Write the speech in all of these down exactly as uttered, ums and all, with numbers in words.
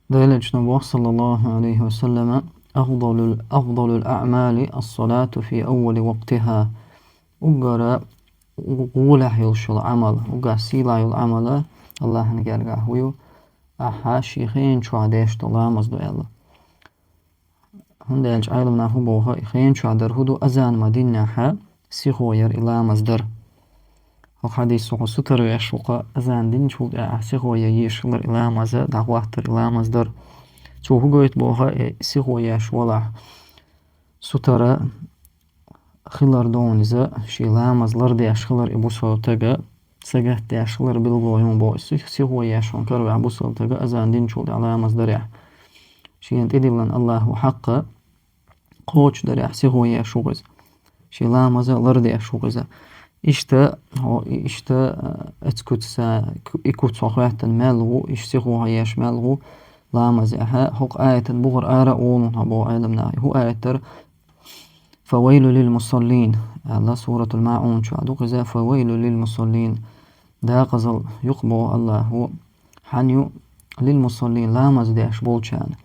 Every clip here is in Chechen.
Делачна бох, саллаллаху алейхи ва саллама: «Афдалул, афдалул аъмали ас-салату фи аввали вакътиха». Уггара гӀолехь йолуш йолу Ӏамал, уггар сийлахь йолу Ӏамал Аллахьан гергахь хӀу ю, ахьа шен хенан чохь деш долу ламаз ду аьлла. ХӀунда аьлча Ӏеламнаха хӀу боху, и хенан чохь дар хӀу ду, азан ма диннехьа, сихо яр и ламаз дар. ХӀокху хьадисо хьо сутара веш ву-кха, азан динчул тӀаьхьа сихо ян езаш хилар и ламаза, дӀахӀоттар и ламаз дар. Цо хӀу гойту боху, и сихо еш валахь, сутара хилар ду иза, шен ламаз лардеш хилар и бусалба стага, сагатдеш хилар билгало ю боху, сих-, сихо еш хьуна караваьхьа бусалба стага азан динчул тӀаьхьа ламаз дарехь. Шена тӀедиллина Аллахьа хьакъ кхочушдарехь сихо еш ву иза. Шен ламаза лардеш ву иза. Иштта, хьо, иштта, а, эцу куьца, и куьца хьо хӀоьттина мел ву, иштта сихо хьо еш мел ву, ламазехьа, хӀокху аятан бухара ара а волун хьо боху Ӏеламнаха. ХӀу аят дара: «Фавайлу лил мусаллин», аьлла, Суратул МаӀун чохь ду иза: «Фавайлу лил мусаллин». Дакъазалла ю-кх боху Аллахьа, хьан ю, лил мусаллин, ламаз деш болчарна.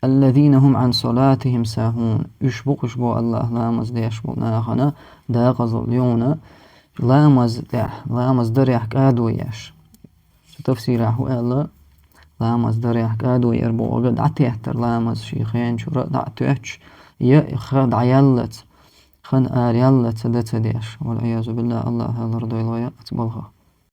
«Аллазина хӀум Ӏан салатихӀим сахӀун». Уьш бу-кх уьш боху Аллахьа ламаз деш болу нахана дакъазалла ю хьуна, ламаз тӀехь, ламаз дарехь кӀадо еш. Цу тафсирехь хӀу аьлла, ламаз дарехь кӀадо яр бохург дӀатеттар ламаз шен хенан чуьра дӀа а тоьттуш, я ха дӀаяллалц, хан араяллалц дан ца деш. Вал-Ӏиязу биллахӀ, Аллахьа лардойла вай оцу балхах.